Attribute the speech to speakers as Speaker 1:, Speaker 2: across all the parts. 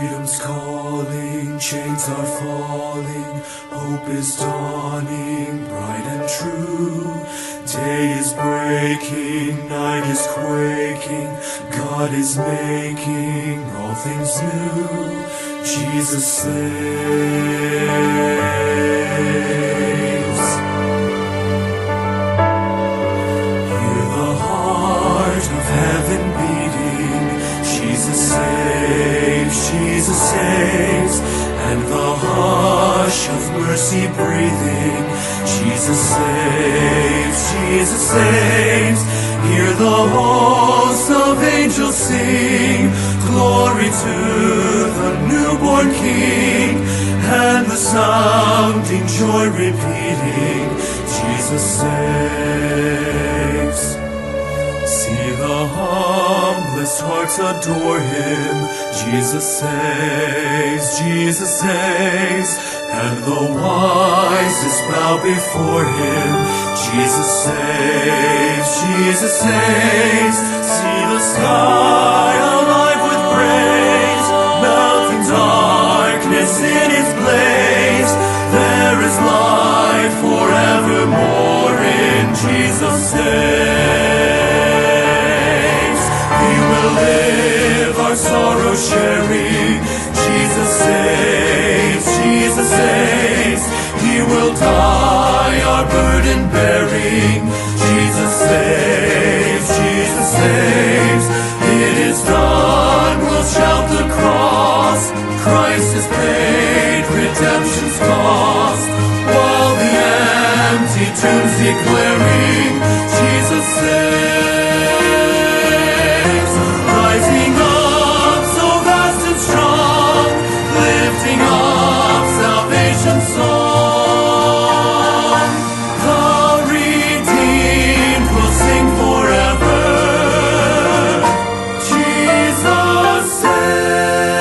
Speaker 1: Freedom's calling, chains are falling, hope is dawning, bright and true. Day is breaking, night is quaking, God is making all things new. Jesus saves. Hear the heart of heaven beating. Jesus saves, Jesus saves, and the hush of mercy breathing. Jesus saves, Jesus saves. Hear the hosts of angels sing, glory to the newborn King, and the sounding joy repeating, Jesus saves. See the humblest hearts adore him. Jesus saves, Jesus saves, and the wisest bow before him. Jesus saves, Jesus saves. See the sky alive with praise, melting darkness in its blaze. There is light forevermore in Jesus saves. He will live our sorrow sharing. Jesus saves, Jesus saves. He will die our burden bearing. Jesus saves, Jesus saves. "It is done," will shout the cross. Christ has paid redemption's cost. While the empty tomb's declaring, Jesus saves. Rising up so vast and strong, lifting up salvation's song. The redeemed will sing forever. Jesus saves.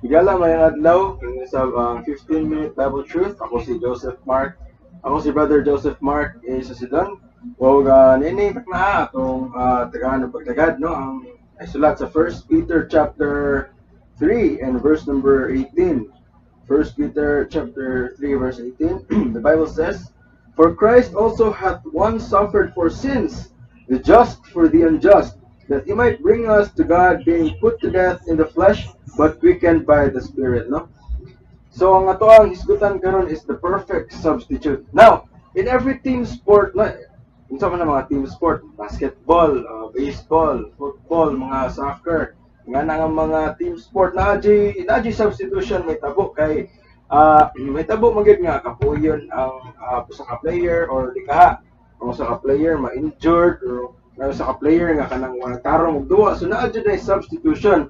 Speaker 2: Higala, maayong adlaw, sa ang 15-minute Bible Truth. Ako si Joseph Mark. Ako si Brother Joseph Mark A. Sasidon. O niini na atong tagaan og pagtagad, no, ang ay sulat sa 1 Peter chapter 3 and verse number 18. 1 Peter chapter 3 verse 18. The Bible says, "For Christ also hath once suffered for sins, the just for the unjust, that he might bring us to God, being put to death in the flesh, but quickened by the Spirit," no? So ang ato ang hisgutan karon is the perfect substitute. Now, in every team sport, no, unsa man ang mga team sport, basketball, baseball, football, mga soccer, nga na nga mga team sport naa substitution may tabo kay may tabo man gyud nga kapuyon ang usa ka player or di kaha ang usa ka player ma-injured or ang usa ka player nga kanang wala tarong og duwa, so naa jud na substitution.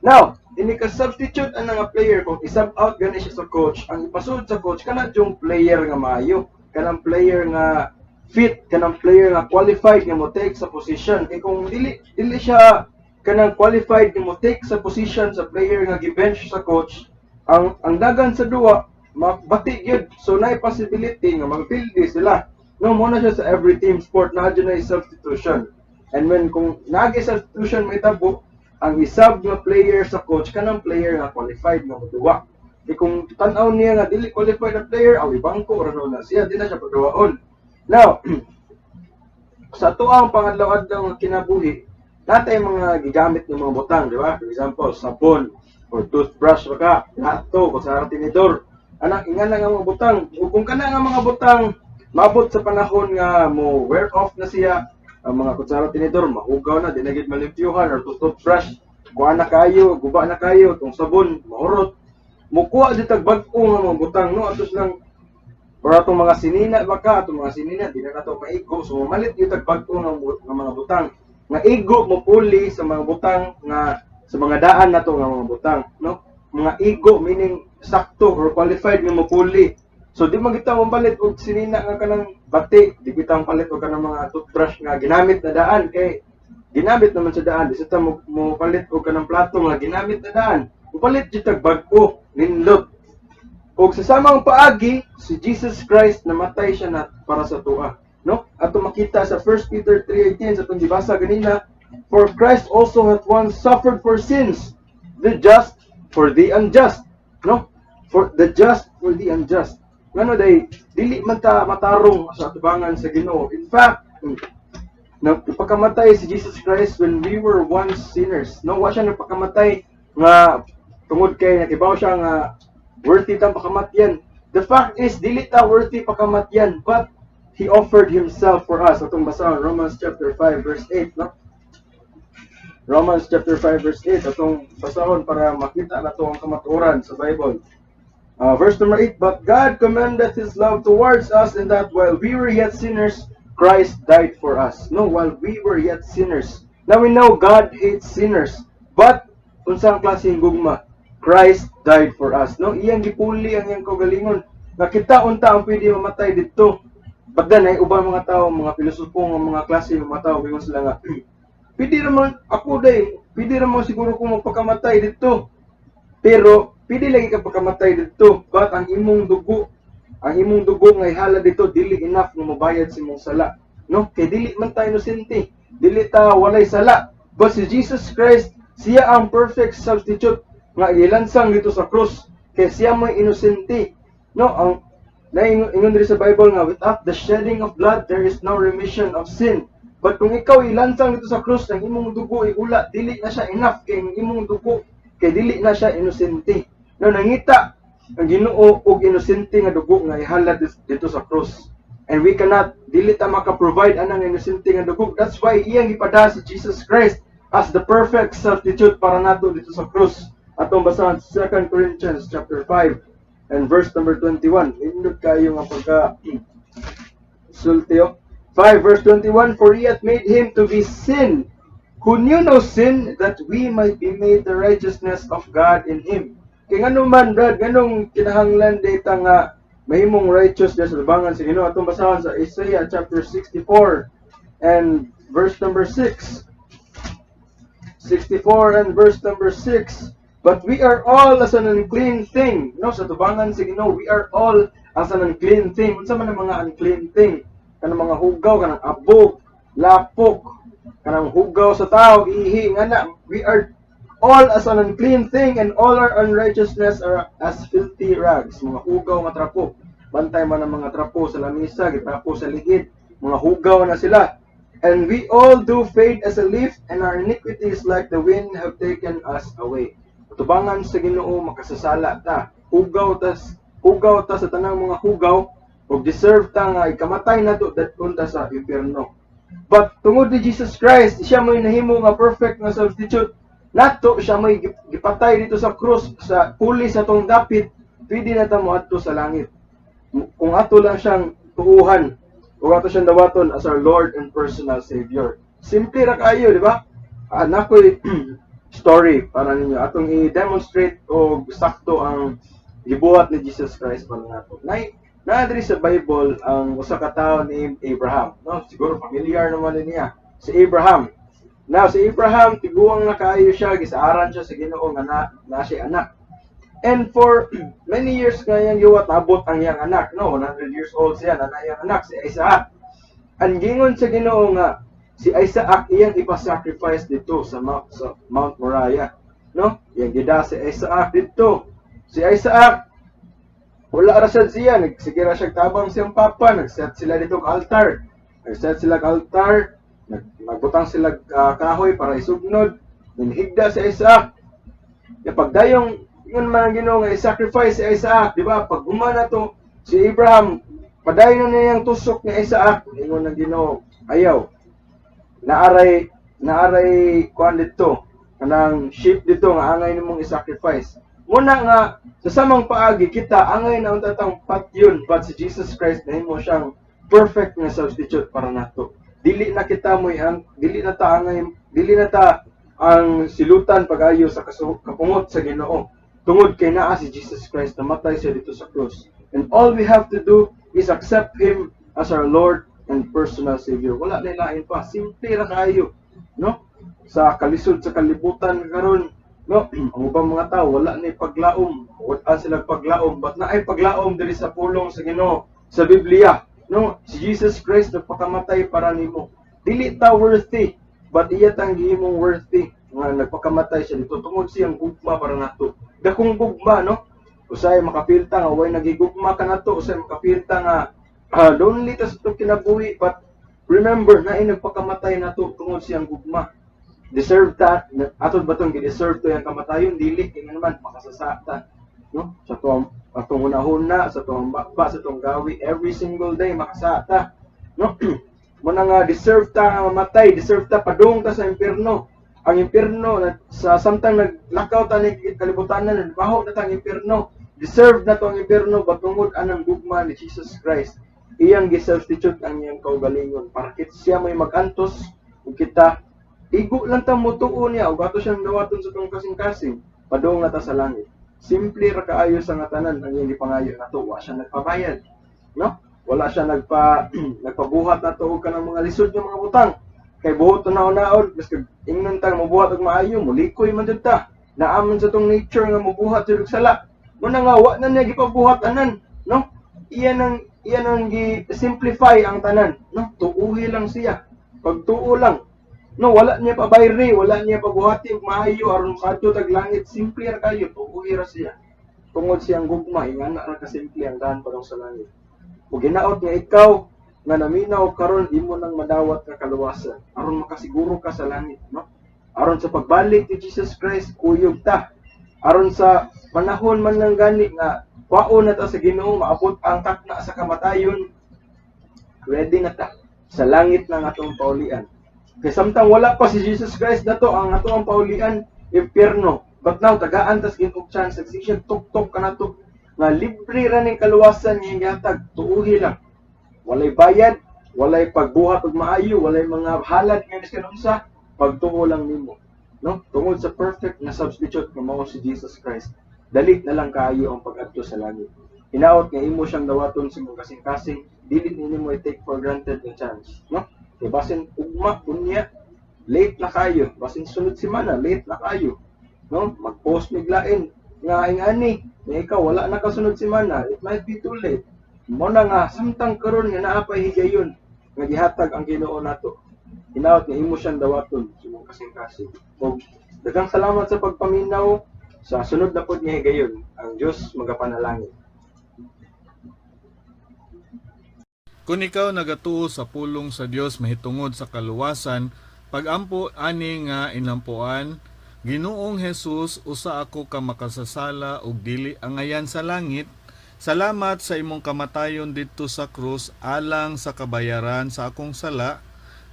Speaker 2: Now, ini ka substitute ang nga player, kung i-sub out gani siya sa coach, ang ipasud sa coach kana yung player nga maayo, kanang player nga fit, kanang player nga qualified nga mo take sa position. Kay kung dili siya kanang qualified nga mo take sa position sa player nga gi-bench sa coach, ang dagan sa duwa mabati gyud. So naay possibility nga magpildi sila. No, mo na siya sa every team sport na na substitution. And when kung naagi substitution may tabo, ang isab nga player sa coach kanang player nga qualified nga moduwa. Di kung tan-aw niya nga dili qualified na player, aw ibangko ra na siya, di na siya pagduwaon. Now, sa ato ang pangadlaw-adlaw nga kinabuhi, natay mga gigamit ng mga butang, di ba? For example, sabon or toothbrush ba ka, plato, kutsara, tinidor. Anak, ingana nga mga butang. Ug kung kana nga mga butang maabot sa panahon nga mo wear off na siya, ang mga kutsara, tinidor mahugaw na, di na gid malimpyuhan, or toothbrush kuha na kayo, guba na kayo, tong sabon mahurot, mukuha di tag bag-o nga mga butang, no, atos lang or atong mga sinina baka, atong mga sinina di na nato maigo, so mamalit gyud tag bag-o nga mga butang nga igo mo puli sa mga butang nga sa mga daan nato nga mga butang, no, mga igo meaning sakto or qualified nga mopuli. So di man kita mapalit og sinina nga kanang bati, di kita palit og kanang mga toothbrush nga ginamit na daan kay ginamit naman sa daan. Di sa ta mo palit og kanang plato nga ginamit na daan, mopalit jud tag bag-o, nindot. Og sa samang paagi, si Jesus Christ namatay siya na para sa atoa. No? Ato makita sa 1 Peter 3:18 sa atong gibasa ganina, "For Christ also hath once suffered for sins, the just for the unjust." No? For the just for the unjust. Ngano day dili man ta matarong sa atubangan sa Ginoo. In fact, nagpakamatay si Jesus Christ when we were once sinners. No, wa siya nagpakamatay nga tungod kay nakibaw siya nga worthy tang pakamatyan. The fact is, dili ta worthy pakamatyan, but He offered Himself for us. Atong basahon, Romans chapter 5 verse 8, no? Romans chapter 5 verse 8, atong basahon para makita nato ang kamatuoran sa Bible. Verse number 8, "But God commendeth His love towards us in that while we were yet sinners, Christ died for us." No, while we were yet sinners. Now we know God hates sinners. But, unsang klaseng gugma? Christ died for us. No, iyang gipuli ang iyang kaugalingon. Nga kita unta ang pwede mamatay dito. But then, ay ubang mga tao, mga pilosopo nga mga klase ng mga tao, ingon sila nga, "Pwede naman ako day, pwede naman siguro ko magpakamatay dito." Pero, pwede lagi ka pagkamatay dito. But ang imong dugo nga ihalad dito, dili enough nga mobayad sa imong sala. No? Kay dili man ta inosente. Dili ta walay sala. But si Jesus Christ, siya ang perfect substitute nga gilansang dito sa krus. Kay siya mo'y inosente. No, ang naingon ingon diri sa Bible nga without the shedding of blood there is no remission of sin. But kung ikaw ilansang dito sa krus, ang imong dugo iula, dili na siya enough kay ang imong dugo kay dili na siya inosente. No, nangita ang Ginoo og inosente nga dugo nga ihalad dito sa krus. And we cannot, dili ta maka-provide anang inosente nga dugo. That's why iyang gipada si Jesus Christ as the perfect substitute para nato dito sa krus. Atong basahan sa 2 Corinthians chapter 5 and verse number 21. Nindot kayo nga pagka sulti, oh. 5 verse 21, "For he hath made him to be sin, who knew no sin, that we might be made the righteousness of God in him." Kay ngano man, Brad, nganong kinahanglan data nga mahimong righteous sa atubangan sa Ginoo? Atong basahon sa Isaiah chapter 64 and verse number 6. 64 and verse number 6. "But we are all as an unclean thing." No, sa tubangan sa Ginoo, we are all as an unclean thing. Unsa man ang mga unclean thing? Kanang mga hugaw, kanang abog, lapok, kanang hugaw sa tao, ihi, nga na. We are all as an unclean thing, and all our unrighteousness are as filthy rags. Mga hugaw nga trapo. Bantay man ang mga trapo sa lamisa, gitrapo sa ligid. Mga hugaw na sila. "And we all do fade as a leaf, and our iniquities, like the wind, have taken us away." Tubangan sa Ginoo, makasasala ta. Hugaw ta sa tanang mga hugaw ug deserve ta nga ikamatay nato, dadon ta sa impyerno. But tungod ni Jesus Christ, siya mo'y nahimo nga perfect nga substitute nato, siya mo'y gipatay dito sa krus sa puli sa atong dapit, pwede na ta moadto sa langit. Kung ato lang siyang tuuhan ug ato siyang dawaton as our Lord and personal Savior. Simple ra kayo, di ba? Ah, nakoy story para ninyo atong i-demonstrate og sakto ang gibuhat ni Jesus Christ para nato. Nay naa diri sa Bible ang usa ka tawo named Abraham, no? Siguro familiar naman ni niya si Abraham. Now, si Abraham, tiguang na kaayo siya, gisaaran siya sa Ginoo nga na siya anak. And for many years nga iyang giwat, abot ang iyang anak, no? 100 years old siya, na iyang anak si Isaac. Ang gingon sa Ginoo nga si Isaac iyang ipa-sacrifice dito sa Mount Moriah, no? Iyang gida si Isaac dito. Si Isaac wala ra sad siya, nagsige ra siya tabang siyang papa, nag-set sila dito og altar. Nag-set sila og altar, nagbutang sila kahoy para isugnod, higda si Isaac. Ya pagdayong ingon man ang Ginoo nga i-sacrifice si Isaac, di ba? Pag human na to si Abraham, padayon na niyang tusok ni Isaac, ingon ng Ginoo, "Ayaw. Naaray kuan dito, kanang sheep dito nga angay nimong i-sacrifice." Muna nga sa samang paagi kita angay na unta tang patyon, but si Jesus Christ nahimo siyang perfect nga substitute para nato. Dili na kita moy ang dili na ta angay, dili na ta ang silutan pag-ayo sa kapungot sa Ginoo. Tungod kay naa si Jesus Christ, namatay siya dito sa cross. And all we have to do is accept Him as our Lord and personal Savior. Wala na lain pa. Simple ra kaayo, no? Sa kalisod sa kalibutan karon, no? Ang ubang mga tao wala na paglaom, wala sila paglaom, but naay paglaom diri sa pulong sa Ginoo sa Biblia, no? Si Jesus Christ nagpakamatay para nimo. Dili ta worthy, but iya tang gihimong worthy nga nagpakamatay siya dito tungod siyang gugma para nato. Dakong gugma, no? Usay makapilta nga way nagigugma ka nato, usay makapilta nga lonely ta sa atong kinabuhi, but remember na nagpakamatay nato tungod siyang gugma. Deserve ta ato ba tong gi-deserve to yang kamatayon? Dili kay naman makasasata, no? Sa tuang atong hunahuna, sa tuang baba, sa tuang gawi every single day, makasata, no? Muna nga deserve ta nga mamatay, deserve ta padung ta sa impierno. Ang impierno na, sa samtang naglakaw ta ni kalibutan, nagbaho na ta ang impierno. Deserve na to ang impierno, but tungod anang gugma ni Jesus Christ, iyang gi-substitute ang iyang kaugalingon para kit siya may magantos ug kita igo lang ta motuo niya ug ato siyang dawaton sa tong kasing-kasing, padung na ta sa langit. Simple ra kaayo sa nga tanan ang iyang gipangayo nato. Wa siya nagpabayad, no? Wala siya nagpabuhat nato og kanang mga lisod nga mga butang kay buot na naon, maski ingnon tang mobuhat og maayo, mulikoy man jud ta. Naaman sa tong nature nga mobuhat jud og sala. Muna nga wa na niya gipabuhat tanan, no? Iya nang gi simplify ang tanan, no? Tuuhi lang siya, pagtuo lang, no? Wala niya pabayri, wala niya pabuhati og maayo aron makadto tag langit. Simple ra kayo, tuuhi ra siya tungod siyang gugma. Ingana ra kasimple ang daan padung sa langit. Ug hinaot nga ikaw nga naminaw karon, imo nang madawat nga kaluwasan aron makasiguro ka sa langit, no? Aron sa pagbalik ni Jesus Christ, kuyog ta. Aron sa panahon man lang gani nga kwaon na ta sa Ginoo, maabot ang takna sa kamatayon, ready na ta. Sa langit na ang atong paulian. Kay samtang wala pa si Jesus Christ nato, ang ato ang paulian impyerno. But now tagaan tas Ginoo chance, nagsige siya tuk-tuk kanato nga libre ra ning kaluwasan nga gihatag, tuuhi lang. Walay bayad, walay pagbuhat og maayo, walay mga halad nga biskan unsa, pagtuo lang nimo, no? Tungod sa perfect na substitute nga mao si Jesus Christ, dali na lang kaayo ang pag-adto sa langit. Hinaot nga imo siyang dawaton sa imong kasing-kasing, dili nimo i-take for granted ang chance, no? Kay basin ugma, unya, late na kayo, basin sunod semana, late na kayo. no, mag-post mig lain nga ingani nga ikaw wala na kasunod semana, it might be too late. Mao na nga samtang karon nga naa pay higayon nga gihatag ang Ginoo nato, hinaot nga imo siyang dawaton sa imong kasing-kasing. Ug daghang salamat sa pagpaminaw. Sa sunod na pod nga higayon, ang Dios magapanalangin.
Speaker 3: Kung ikaw nagatuo sa pulong sa Dios mahitungod sa kaluwasan, pagampo ani nga inampuan: "Ginoong Jesus, usa ako ka makasasala ug dili angayan sa langit. Salamat sa imong kamatayon didto sa krus alang sa kabayaran sa akong sala.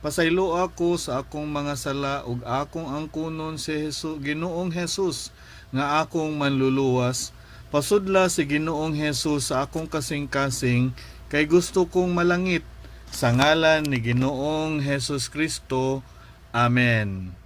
Speaker 3: Pasaylo ako sa akong mga sala ug akong angkunon si Jesus, Ginoong Jesus, nga akong manluluwas. Pasudla si Ginoong Jesus sa akong kasing-kasing kay gusto kong malangit. Sa ngalan ni Ginoong Jesus Kristo. Amen."